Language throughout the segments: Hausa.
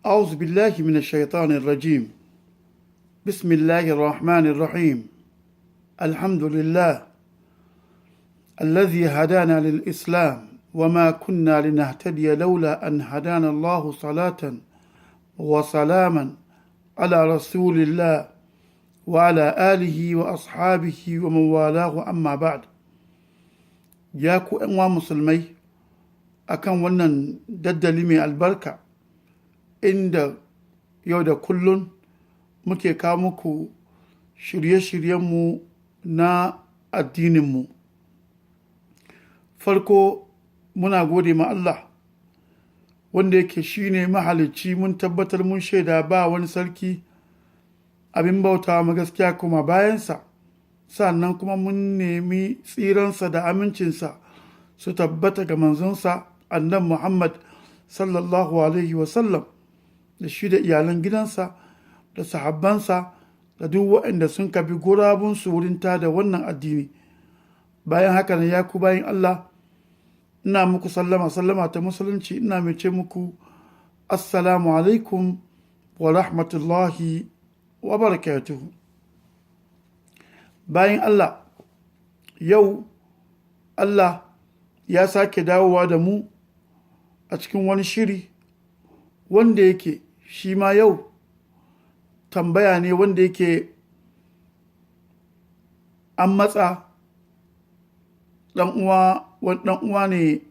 أعوذ بالله من الشيطان الرجيم. بسم الله الرحمن الرحيم. الحمد لله الذي هدانا للإسلام وما كنا لنهتدي لولا أن هدانا الله، صلاة وسلاما على رسول الله وعلى آله وأصحابه ومن والاه، أما بعد. Ya ku 'yan musulmai akan wannan daddali mai albarka, inda yau da kullun muke kawo muku shirye-shiryenmu na addininmu. Farko, muna gode ma Allah wanda yake shine mahalicci. Mun tabbatar, mun shaida ba wani sarki abin bauta ma gaskiya kuma bayansa. Sannan kuma mun nemi tsiransa da amincinsa su tabbata ga manzonsa Annabi Muhammad sallallahu alaihi wasallam, da shi da iyalan gidansa da sahabbansa da duk waɗanda sun kabi gurabunsu wurin da wannan addini. Bayan haka ne, ya ku bayin Allah, ina muku sallama, sallama ta Musulunci. Ina mai ce muku assalamu alaikum wa rahmatullahi wa barakatuhu. Bayan Allah, yau Allah ya sake dawowa da mu a cikin wani shiri wanda yake shi ma yau tambaya ne wanda yake an matsa ɗan uwa. Wani ɗan uwa ne,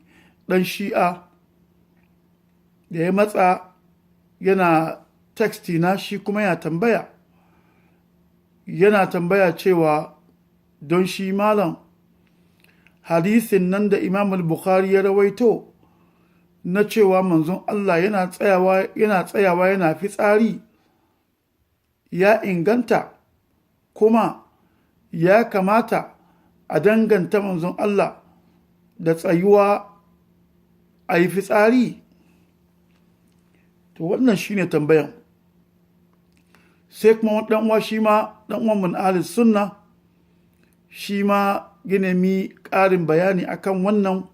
ɗan Shi'a, da ya matsa yana text na shi kuma yana tambaya, yana tambaya cewa don shi malam, hadisin nan da Imam Bukhari ya rawaito na cewa manzon Allah yana tsayawa yana fitsari ya inganta, kuma ya kamata a danganta manzon Allah da tsayuwa a yi fitsari? To, wannan shine tambayan. Sai kuma ɗan uwa, shi ma ɗan uwan mun ahli sunna, shi ma ya nemi ƙarin bayani akan wannan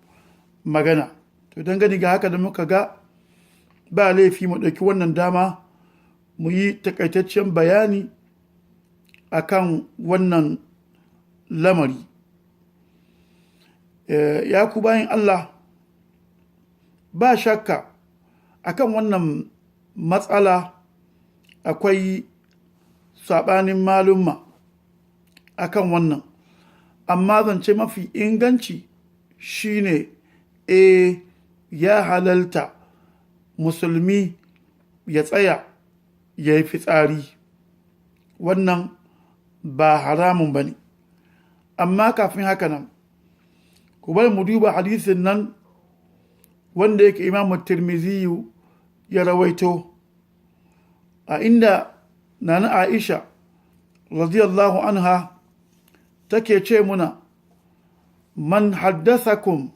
magana. To, dangane ga haka da muka ga ba laifi mu ɗauki wannan dama mu yi takaitaccen bayani akan wannan lamari. Ya ku bayin Allah, ba shakka akan wannan matsala akwai saɓanin malumma akan wannan, amma zance mafi inganci shine ya halalta musulmi ya tsaya ya yi fitsari. Wannan ba haramun ba ne. Amma kafin haka nan, ku bari mu duba hadisin nan wanda yake Imamu Tirmiziyu ya rawaito, a inda Nana Aisha radiyallahu anha take ce muna: "Man haddathakum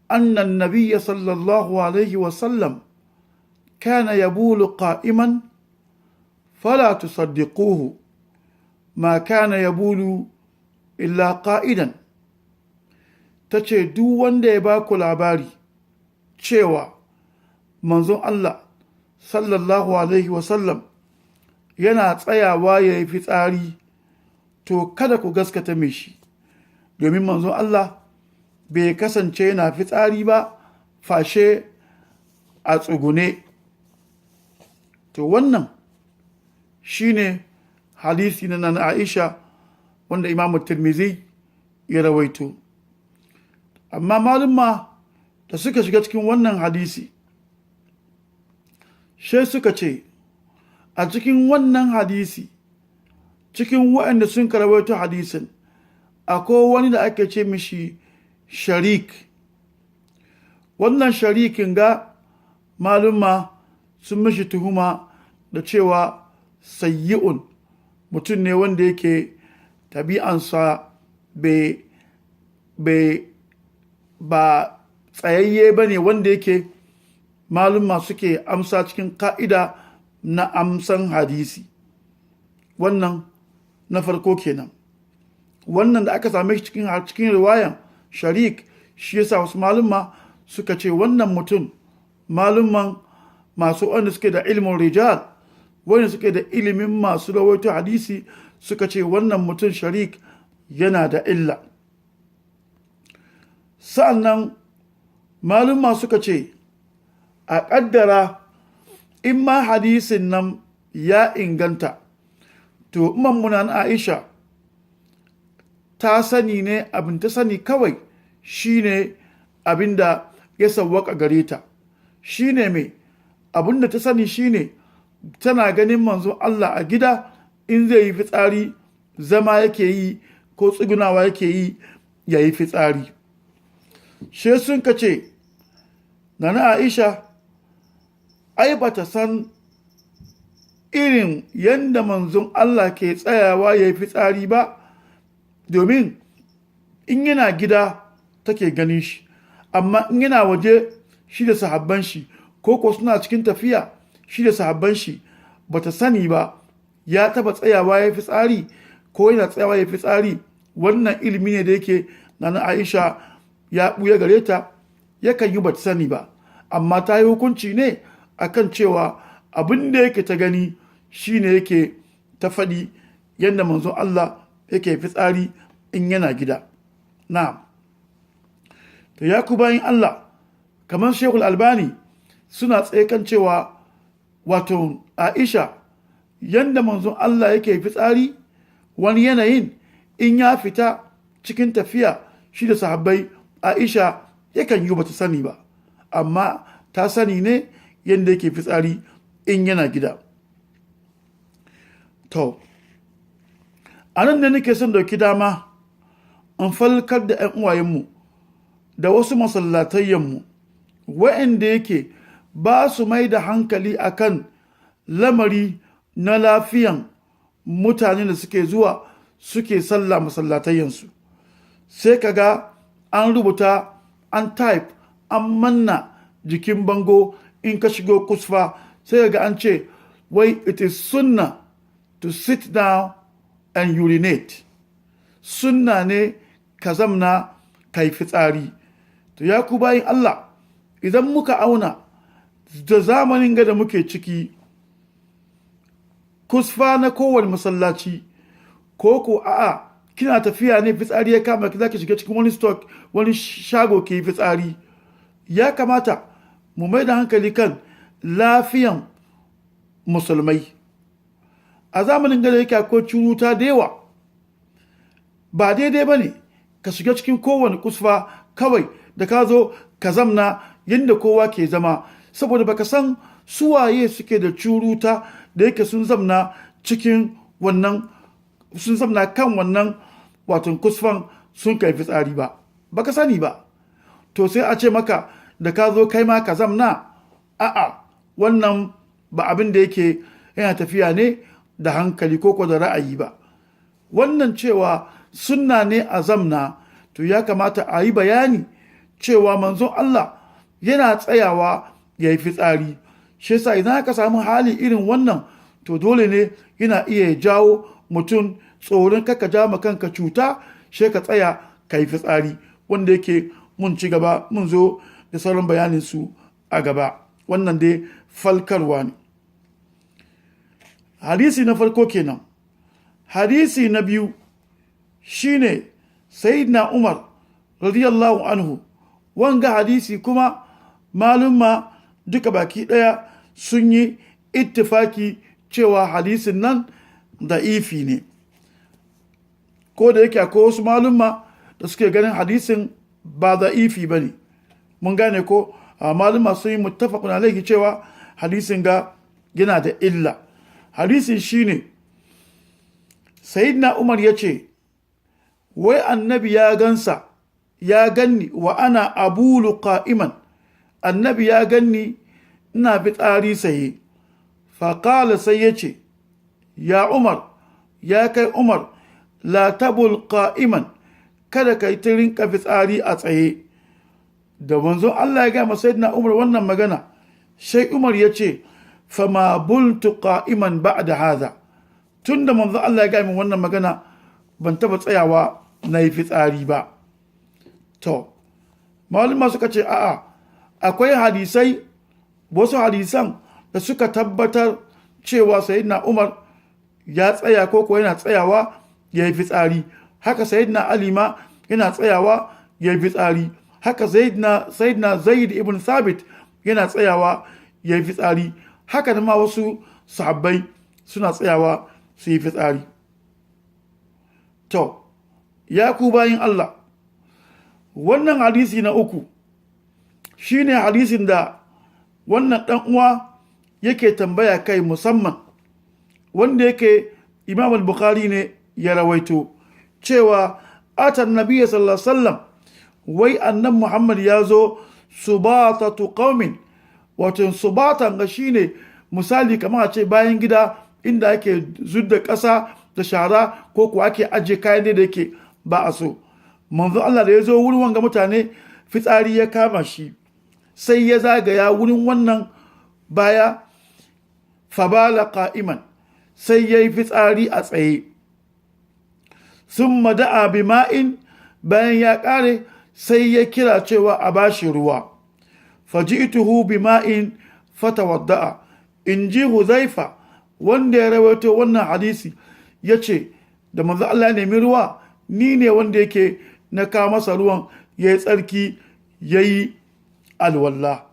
anna an-nabiy sallallahu alaihi wasallam kana yabulu qa'iman fala tusaddiquhu, ma kana yabulu illa qa'idan." Ta ce duk wanda ya ba ku labari cewa manzon Allah sallallahu alaihi wasallam yana tsayawa ya yi fitsari, to kada ku gaskata mai shi, domin manzon Allah bai kasance yana fitsari ba face a tsugune. To, wannan shine hadisi na Nana Aisha wanda Imamu Tirmizi ya rawaito. Amma malumma da suka shiga cikin wannan hadisi, sai suka ce a cikin wannan hadisi, cikin waɗanda sun rawaito hadisin, akwai wani da ake ce mishi Sharik. Wannan Sharikin ga, malumma sun mishi tuhuma da cewa sayyi'un, mutum ne wanda yake tabi'ansa bai ba tsayayye ba ne wanda yake malumma suke amsa cikin ka'ida na amsan hadisi. Wannan na farko kenan. Wannan da aka same shi cikin riwayan Sharik, shi yasa wasu malumma suka ce wannan mutum malumman Masu wanda suke da ilmin rijal, wanda suke da ilimin masu rawaito hadisi, suka ce wannan mutum Sharik yana da illa. Sa'annan maluma suka ce a ƙaddara in ma hadisin nan ya inganta, to mummunan Aisha ta sani ne, abin ta sani kawai shine abin da ya sawwaka gare ta. Shine mai abin da ta sani shine tana ganin manzon Allah a gida in zai yi fitsari zama yake yi ko tsugunawa yake yi ya yi fitsari. She sun ka ce Nana Aisha ai ba ta san irin yadda manzon Allah ke tsayawa ya yi fitsari ba, domin in yana gida take ganin shi, amma in yana waje shi da sahabban shi, ko suna cikin tafiya shi da sahabban shi, bata sani ba ya taba tsayawa ya fitsari ko yana tsayawa ya fitsari. Wannan ilimi ne da yake Nana Aisha ya ɓuya gare ta, yakan yi bata sani ba, amma ta yi hukunci ne akan cewa abin da yake ta gani shine yake ta faɗi, yadda manzon Allah yake fitsari in yana gida. Na'am, to ya ku bayin Allah, kamar Shekul Albani suna tsaye kan cewa wato Aisha yadda manzon Allah yake fitsari wani yanayin in ya fita cikin tafiya shi da sahabbai, Aisha yakan yi bata sani ba, amma ta sani ne yadda yake fitsari in yana gida. To a nan ne nake son dauki dama in falkar da 'yan uwayenmu da wasu masallatayyanmu wa'anda yake ba su mai da hankali akan lamari na lafiyan mutane da suke zuwa suke sallah masallatayyansu. Sai ka ga an rubuta, an type, an manna jikin bango, in ka shigo kusfa sai ga an ce wai "It is sunna to sit down and urinate", sunna ne ka zamna ka yi fitsari. To ya ku bayin Allah, idan muka auna da zamanin ga da muke ciki, kusfa na kowane masallaci, ko a'a kina tafiya ne fitsari ya kama ki, zaki shiga cikin wani stock, wani shago ki yi fitsari, ya kamata mu mai da hankali kan lafiyan musulmai. A zamanin gada yake akwai curuta da yawa, ba daidai ba ne ka shiga cikin kowane kusfa kawai da ka zo ka zamna yadda kowa ke zama, saboda baka san suwaye suke da curuta da yake sun zamna cikin wannan, sun zamna kan wannan wato kusfan sun kai fitsari ba, baka sani ba. To sai a ce maka da ka zo kai ma ka zamna? A'a, wannan ba abin da yake yana tafiya ne da hankali ko da ra'ayi ba. Wannan cewa sunna ne a zamna, to ya kamata a yi bayani cewa manzon Allah yana tsayawa ya yi fitsari. Shi yasa idan aka samu hali irin wannan, to dole ne yana iya jawo mutum tsoron kaka ja ma kanka cuta, shi ka tsaya ka yi fitsari. Wanda yake mun ci gaba, mun zo da sauran bayanin su a gaba. Wannan dai falkarwa ne. Hadisi na farko kenan. Hadisi na biyu shine Sayyidina Umar radiyallahu anhu. Wanga hadisi kuma malumma duka baki daya sun yi ittifaki cewa hadisin nan da'ifi ne, ko da yake akwai wasu malumma da suke ganin hadisin ba da'ifi ba ne. Mun gane ko? Malumma sun yi muttafaqun alaihi cewa hadisin ga yana da illa. Hadisin shine Sayyidina Umar ya ce wai annabi ya gansa, ya ganni wa ana abulu qa'iman, annabi ya ganni ina fitsari saye. Faƙala, sai ya ce, "Ya Umar, ya kai Umar, la tabul qa'iman", kada ka yi ta rinka fitsari a tsaye. Da manzon Allah ya gaya Sayyidina Umar wannan magana, sai Umar ya ce, "Fama bultu qa'iman ba'da hadha", tunda manzon Allah ya gaya min wannan magana ban taba tsayawa na yi fitsari ba. To malama suka ce a'a, akwai hadisai Wasu hadisan da suka tabbatar cewa Sayyidina Umar ya tsaya ko kuwa yana tsayawa ya yi fitsari, haka Sayyidina Ali ma yana tsayawa ya yi fitsari, haka Sayyidina Zaid ibn Thabit yana tsayawa ya yi fitsari, haka ma wasu sahabbai suna tsayawa su yi fitsari. To, ya ku bayin Allah, wannan hadisi na uku shine hadisin da wannan ɗan uwa yake tambaya kai musamman, wanda yake Imam al-Bukhari ne ya rawaito cewa atan nabiyya sallallahu alaihi wasallam, wai annan Muhammad ya zo subatatu qaumin. Wato subatan ga shine misali kamar a ce bayan gida inda ake zudda ƙasa da shara, ko kuwa ake ajiye kayan da yake ba a so. Manzo Allah da ya zo wurin wanga mutane, fitsari ya kama shi, sai ya zagaya wurin wannan baya, fabala qa'iman, sai ya yi fitsari a tsaye. Summa da'a bima'in, bayan ya ƙare sai ya kira cewa a bashi ruwa. Faji'tuhu bima'in fatawadda'a, in ji Huzaifa wanda ya rawaito wannan hadisi, ya ce da manzo Allah ya nemi ruwa, ni ne wanda yake na kawo masa ruwan, ya yi tsarki, ya yi alwalla.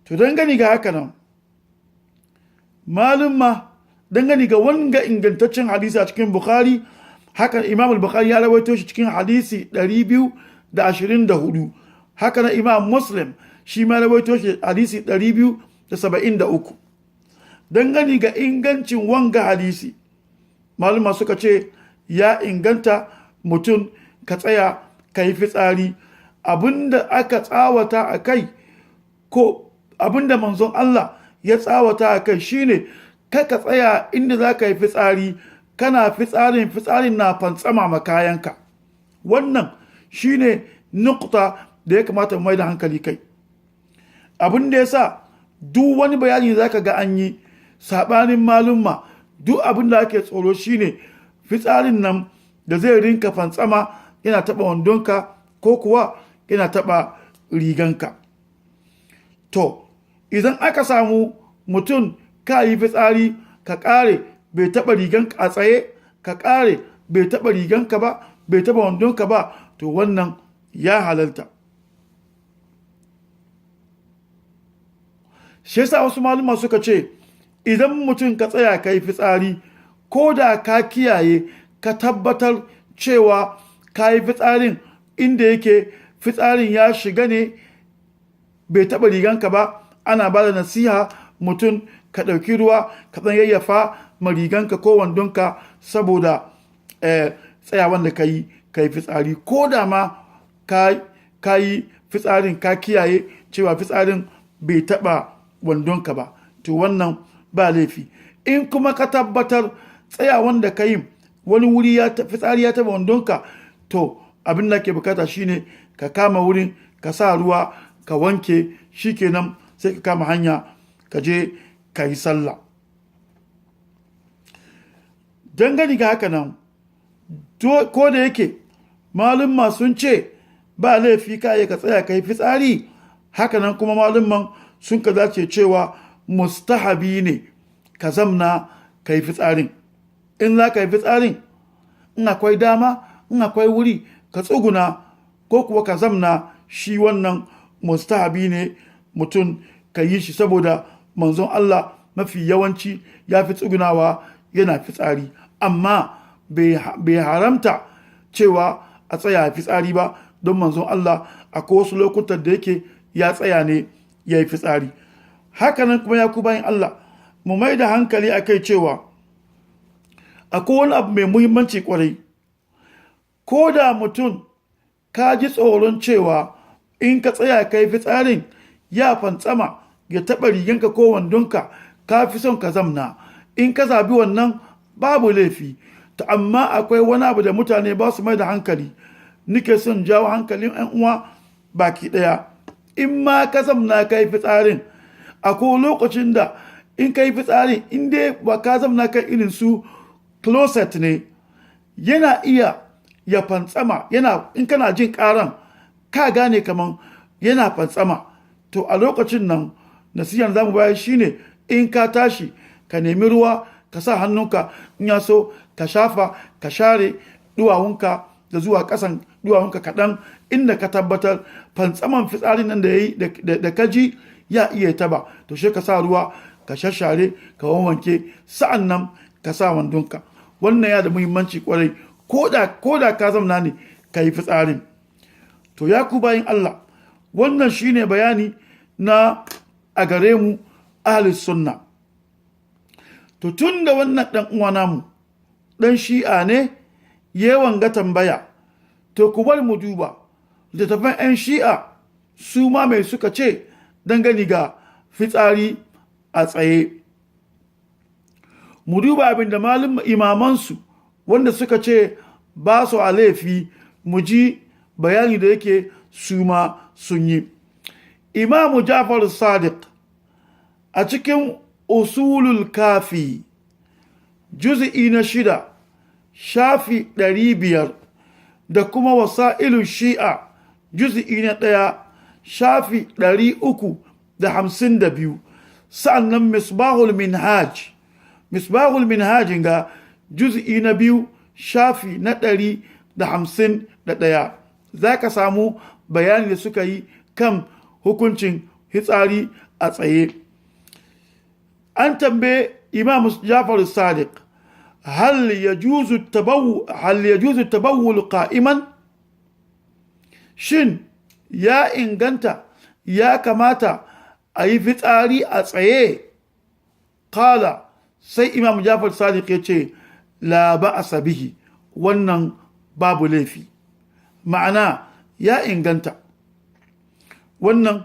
To, dangane ga haka nan, malumma, dangane ga wanga ingantaccen hadisi a cikin Bukhari, hakan Imam al-Bukhari ya rawaito shi cikin hadisi 224, haka na Imam Muslim shi ma rawaito shi hadisi 273. Dangane ga ingancin wanga hadisi, maluma suka ce ya inganta mutum ka tsaya ka yi fitsari. Abinda aka tsawata a kai, ko abinda manzon Allah ya tsawata a kai, shine ka tsaya inda za ka yi fitsari, kana fitsarin, fitsarin na fantsama ma kayanka. Wannan shine nukta da ya kamata mai da hankali kai. Abin da ya sa duk wani bayani za ka ga an yi saɓanin malumma, duk abin da ake tsoro shine fitsarin nan da zai rinka fantsama yana taɓa wandonka ko kuwa yana taɓa riganka. To, idan aka samu mutum ka yi fitsari ka ƙare bai taɓa riganka a tsaye, ka ƙare bai taɓa riganka ba, bai taɓa wandonka ba, to wannan ya halalta. Shi yasa wasu maluma suka ce idan mutum ka tsaya ka yi fitsari, ko da ka kiyaye ka tabbatar cewa ka yi fitsarin inda yake fitsarin ya shiga ne bai taɓa riganka ba, ana ba da nasiha mutum ka ɗauki ruwa ka ɗan yayyafa ma riganka ko wandonka saboda tsayawan da ka yi ka yi fitsari, ko da ma ka yi fitsarin ka kiyaye cewa fitsarin bai taɓa wandonka ba, to wannan ba laifi. In kuma ka tabbatar tsayawan da ka yi wani wuri ya fitsari ya taɓa wandonka, to abin da ke bukata shine ka kama wurin, ka sa ruwa ka wanke, shikenan sai ka kama hanya ka je ka yi sallah. Dangane ga haka nan, ko da yake malumma sun ce ba laifi ka yi ka tsaya ka yi fitsari, haka nan kuma malumman sun ka dace cewa mustahabi ne ka zamna ka yi fitsarin. In za ka yi fitsarin, in akwai dama, in akwai wuri, ka tsuguna ko kuwa ka zamna, shi wannan mustahabi ne mutum ka yi shi, saboda manzon Allah mafi yawanci ya fi tsugunawa yana fitsari. Amma bai haramta cewa a tsaya fitsari ba, don manzon Allah akwai wasu lokutan da yake ya tsaya ne ya yi fitsari. Hakanan kuma, ya ku bayan Allah, mu mai da hankali a kai cewa akwai wani abu mai muhimmanci kwarai. Ko da mutum ka ji tsoron cewa in ka tsaya ka yi fitsarin ya fantsama ya taɓa riganka ko wandonka, ka fi son ka zamna, in ka zabi wannan babu laifi. To, amma akwai wani abu da mutane ba su mai da hankali, nike son jawo hankalin 'yan uwa baki ɗaya. In ma ka zamna ka yi fitsarin, akwai lokacin da in ka yi fitsarin, in dai ba ka zamna ka irin su closet ne, yana iya ya fantsama, yana in kana jin karan ka gane kaman yana fantsama. To, a lokacin nan Nasihan zamu bayar shine, in ka tashi ka nemi ruwa ka sa hannunka, in ya so ka shafa ka share duwawunka da zuwa kasan duwawunka kaɗan, inda ka tabbatar fantsaman fitsarin nan da ya yi da ka ji ya iya taba, to shi ka sa ruwa ka shashare ka wanwanke, sa'an nan ka sa wandonka. Wannan ya da muhimmanci kwarai, ko da ka zamna ne ka yi fitsarin. To ya ku bayin Allah, wannan shine bayani na a gare mu ahli sunna. To tun da wannan dan uwa namu dan Shi'a ne yawan ga tambaya, to ku bar mu duba littattafan 'yan Shi'a su ma mai suka ce dangane ga fitsari a tsaye. Mu duba abin da malum imamansu wanda suka ce ba su a laifi, mu ji bayani da yake su ma sun yi. Imamu Jafar Sadiq a cikin Usulul Kafi, juz'i na 6, shafi 500, da kuma Wasa'ilun Shi'a, juz'i na 1, shafi 352, sa'annan Misbahul Minhaj, Misbahul Minhajin ga juz'i na 2, shafi na 151, za ka samu bayani da suka yi kan hukuncin hitsari a tsaye. An tambaye Imam Jafar Sadiq: hal yajuzu tabawwul qa'iman? Shin ya inganta, ya kamata a yi fitsari a tsaye? Kala, sai Imam Jafar Sadiq ya ce: la ba'asa bihi, wannan babu laifi, ma'ana ya inganta. Wannan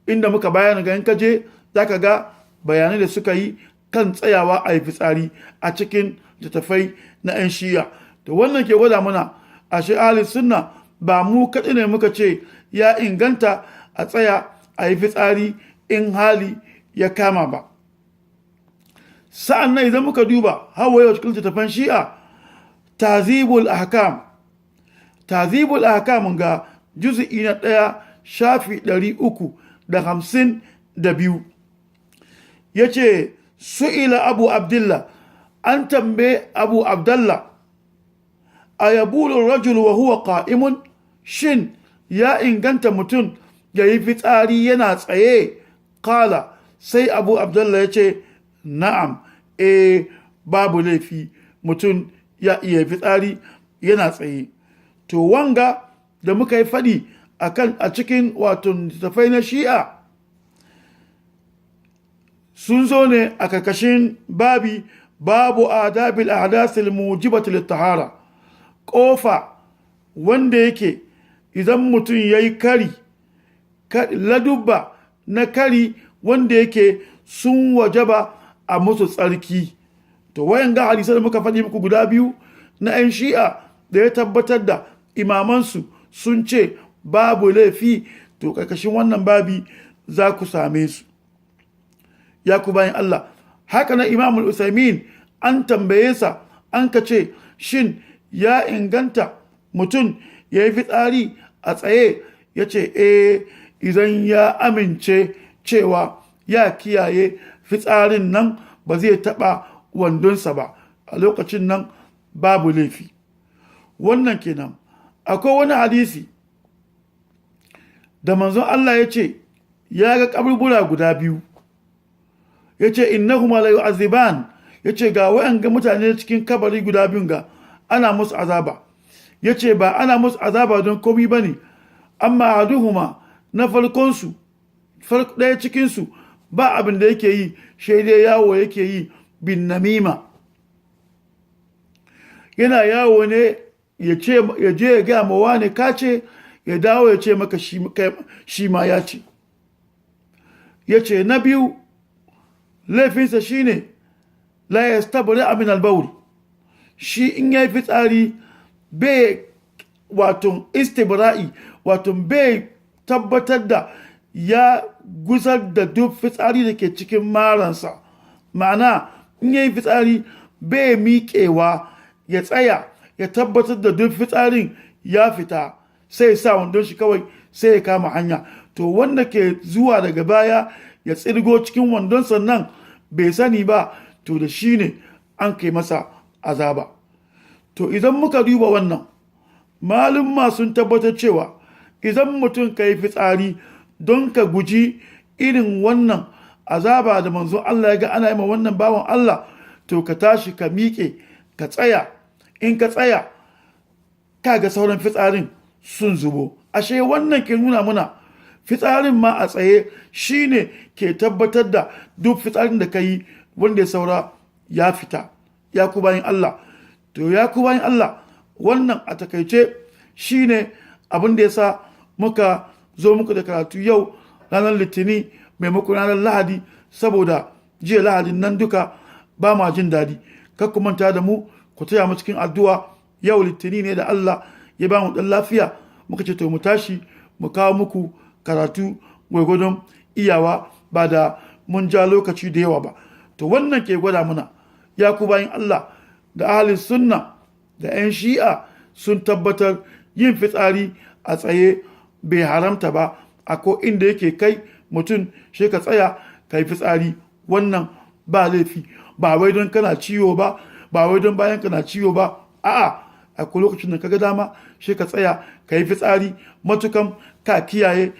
inda muka bayana ga in kaje za ka ga bayanai da suka yi kan tsayawa a yi fitsari a cikin littattafai na 'yan Shi'a. Da wannan ke gwada mana ashe ahli sunna ba mu kaɗai ne muka ce ya inganta a tsaya a yi fitsari in hali ya kama ba. Sa'an nan idan muka duba hawa yau cikin littattafan Shi'a, Tazibul Ahkam, Tazibul Ahkam ga juz'i na 1, shafi 352, ya ce: su'ila Abu Abdullah, an tambaye Abu Abdullah: a yabulu rajul wa huwa qa'imun? Shin ya inganta mutum ya yi fitsari yana tsaye? Kala, sai Abu Abdullah ya ce: na'am, e, babu laifi, mutum ya iya fitsari yana tsaye. To wanga da muka yi faɗi a cikin wato littattafai na Shi'a sun zo ne a karkashin babi, babu adabil ahdathil mujibati lit-tahara, kofa wanda yake idan mutum yayi kari, ladubba na kari wanda yake sun wajaba a musu tsarki. To wayan ga hadisai da muka faɗi muku guda biyu na 'yan Shi'a da ya tabbatar da imamansu sun ce babu laifi, to karkashin wannan babi za ku same su, ya ku bayan Allah. Haka na Imamul Usaimin, an tambaye sa, an ka ce: shin ya inganta mutum ya yi fitsari a tsaye? Ya ce: eh, idan ya amince cewa ya kiyaye fitsarin nan ba zai taɓa wandonsa ba a lokacin nan, babu laifi. Wannan kenan. Akwai wani hadisi da manzon Allah ya ce ya ga kaburbura guda biyu, ya ce: innahuma la yu'azziban. Ya ce ga ga mutane cikin kabari guda biyun, ga ana musu azaba. Ya ce ba ana musu azaba don komi ba ne, amma ahaduhuma, na farkonsu, ɗaya cikinsu, ba abin da yake yi shaidai yawo yake yi bin namima, yana yawo ne ya je ya gaya ma wane ka ce, ya dawo ya ce maka shi ma ya ce. Ya ce na biyu laifinsa shine la yastabri min al-bawl, shi in yayi fitsari bai wato istibra'i, wato bai tabbatar da ya gusar da duk fitsari da ke cikin maransa, ma'ana in yayi fitsari bai miƙewa ya tsaya ya tabbatar da duk fitsarin ya fita, sai sa wandon shi kawai sai ya kama hanya. To wanda ke zuwa daga baya ya tsirgo cikin wandon sannan bai sani ba, to da shi ne an kai masa azaba. To idan muka duba wannan, malumma sun tabbatar cewa idan mutum ka yi fitsari don ka guji irin wannan azaba da manzon Allah ya ga ana yi ma wannan bawan Allah, to ka tashi ka miƙe ka tsaya. In ka tsaya, ka ga sauran fitsarin sun zubo. Ashe wannan ke nuna muna fitsarin ma a tsaye shine ke tabbatar da duk fitsarin da ka yi wanda ya saura ya fita, ya ku bayin Allah. To ya ku bayin Allah, wannan a takaice shine abin da ya sa muka zo muku da karatu yau ranar Litini maimakon ranar Lahadi, saboda jiya Lahadin nan duka ba ma jin daɗi. Kar ku manta da mu, ku taya mu cikin addu'a. Yau Litini ne da Allah ya ba mu ɗan lafiya, muka ce to mu tashi mu kawo muku karatu gwargwadon iyawa, ba da mun ja lokaci da yawa ba. To wannan ke gwada muna, ya ku bayin Allah, da ahalin sunna da 'yan Shi'a sun tabbatar yin fitsari a tsaye bai haramta ba. A ko inda yake kai mutum shi ka tsaya ka yi fitsari, wannan ba laifi. Ba wai don kana ciwo ba, ba wai don bayan kana ciwo ba, a'a, akwai lokacin da kaga dama shi ka tsaya ka yi fitsari, matukan ka kiyaye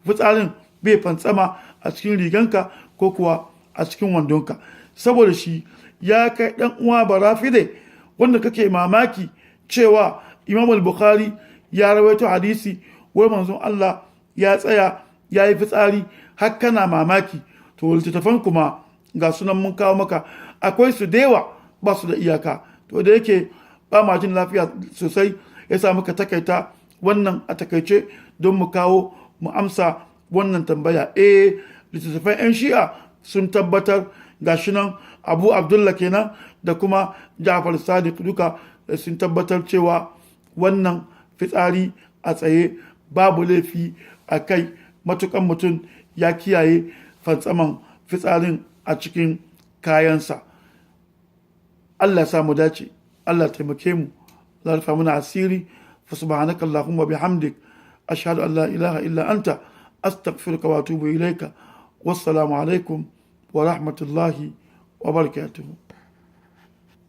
fitsarin bai fantsama a cikin riganka ko kuwa a cikin wandonka. Saboda shi, ya kai dan uwa Barafide wanda kake mamaki cewa Imam al-Bukhari ya rawaito hadisi wai manzon Allah ya tsaya ya yi fitsari, har kana mamaki, to littattafan kuma ga sunan mun kawo maka, akwai su da yawa, ba su da iyaka. To da yake ba ma jin lafiya sosai, ya sa muka takaita wannan a takaice don mu kawo mu amsa wannan tambaya. Eh, littattafan 'yan Shi'a sun tabbatar, gashi nan, Abu Abdullah kenan da kuma Jafar Sadiq duka sun tabbatar cewa wannan fitsari a tsaye babu laifi a kai, matukan mutum ya kiyaye fantsaman fitsarin a cikin kayansa. Allah sa mu dace, Allah taimake mu, Allah rufa muna asiri. Fa subhanaka allahumma bihamdik, ashhadu an la ilaha illa anta, astaghfiruka wa atubu ilaika. Wassalamu alaikum wa rahmatullahi wa barakatuhu.